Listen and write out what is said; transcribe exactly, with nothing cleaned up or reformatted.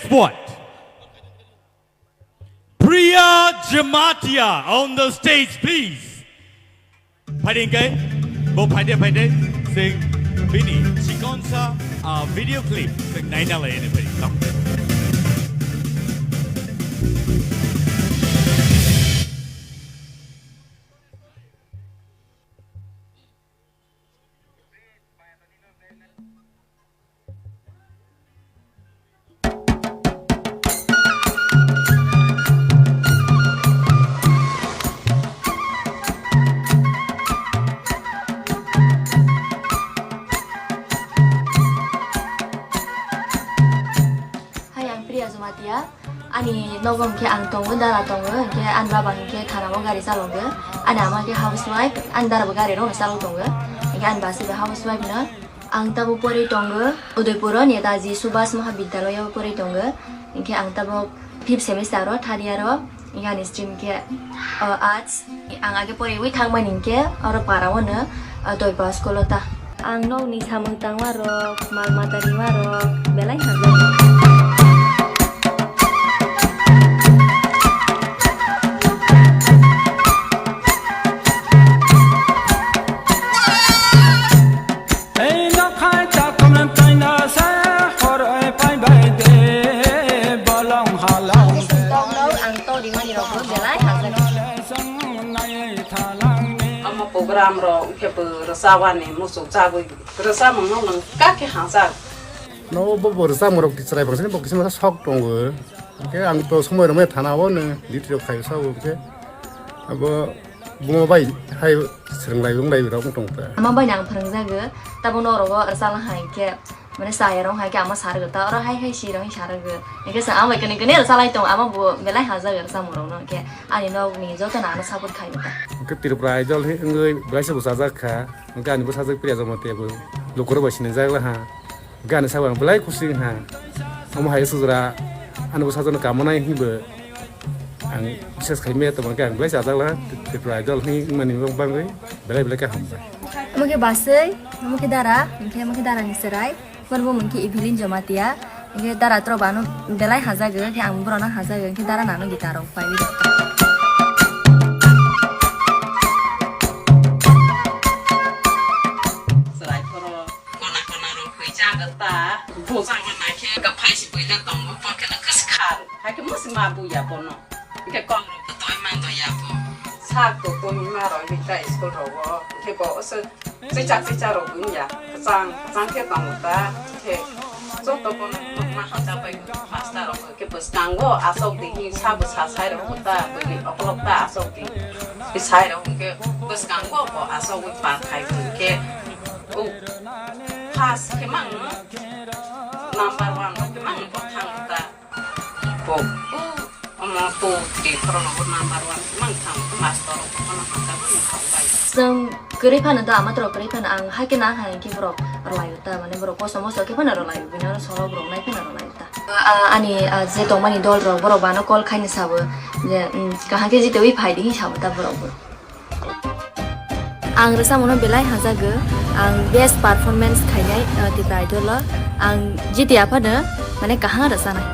Sport. Priya Jamatia on the stage, please. Phaidi hwnkhe, bo phaidi, phaidi, chwng bini chikonsa, ah, video clip chwng naina lai ani phaidi. Hai, ang Priya Jamatia. Ani nogo hwnkhe ang tongo, dara tongo, hwnkhe ani baba hwnkhe thanao gari chalogo. Ani ama hwnkhe housewife, ani dara bo gari rokno chalok tongo. Hwnkhe ani basi bo housewife no. Ang tabuk porwi tongo Udaipuro Netaji Subhas Mahabidyalaya o porwi tongo. Hwnkhe ang tabuk fifth semester o, third year o. Hwnkhe ani stream khe, o, arts. Ang age porwi thangmani hwnkhe oro para o no, o, Doipa school o ta. Ang nokni samung tangma rok, mal mata rima rok belai hamjak. Ei nokhai takhumna taina se horoi pai bai de bolong halong. Tongno ang to rimani rokbo belai hamjak. Omo program rok khe bo rwchawani muchuk chagwi rwchamung no nang kha khe hamjak. No bo bo rwchamung rok chwrai bwsani bo kisa sok tongo. Hwnkhe ang to somoi rwmai thana o no duty rok khai sao hwnkhe abo. Bumo bai hai swrwng lai wng lai rok wng tong ta. Ama bai nang phwrwng jago, tabuk norok o rwchapla hai khe, mane chaya rok hai khe ama sa rwgo ta, oro hai hai si rok sa rwgo. Hwnkhe sa ama bai kwnwi kwnwi rwchalai tong, ama bo belai hamjak rwchapmung rok no, hwnkhe ani nok ni joto no ano support khai ta. Hwnkhe Tripura Idol hai wngwi belai se bwsajak kha, hwnkhe ani bwsajak Priya Jamatia bo lukurok bai sinijak la ha. Gana sabo ang belai kusi wngkha. Omo hai sujra ani bwsajwkno kamonai hinwi bo ang bises khai maya tongma khe ang belai chajak la Tripura Idol hinwi wngmani bagwi belai belai khe hambai. Omo khe baswi, omo khe dara, hwnkhe omo khe dara ni chwrai, borok bo mung khe Evelyn Jamatia, hwnkhe dara troba no belai hajago, hwnkhe ang borok no hajago, hwnkhe dara nano guitar rok pai. Chwrai phoro. Kona kona rok hoi jaga ta. Bo jaga na khe ga phai si boila tongo, bo khe na khas khar. Hai khe musi ma bu ya bono. Khe kong rok bo toi man do ya bo. Sak to to ma roi bi ta school rok bo. Khe bo se chicha chicha rok bo ya. Kachang kachang khe tongo ta. Khe joto bono ma ha ta bai master rok. Khe bwskango asok di hi sabo sa sai rok ta, bini okolog ta asok di hi sai rok hwnkhe bwskango bo asogwi pa khai hwnkhe o first khe mang number one rok khe mang bo thang ta. Bo o omo two three khoro rok number one mang thang master rok bono hamjagwi thang bai. Chwng kwrwi phano do, ama toro kwrwi phano ang hai khe na hai khe borok rwlai ta, mane borok kosto mosto khe phano rwlai, bini oro solo borok nai phano rwlai ta. Ah, ani, ah, je tongmani dol rok, borok bano call khaini sabo je, mm, kaham khe jitewi phai di hinwi sabo ta borok bo. Ang rwchapmungno belai hamjago, ang best performance khainai, ah, Tipra Idol o. Ang jiti aphano mane kaham rwchanai.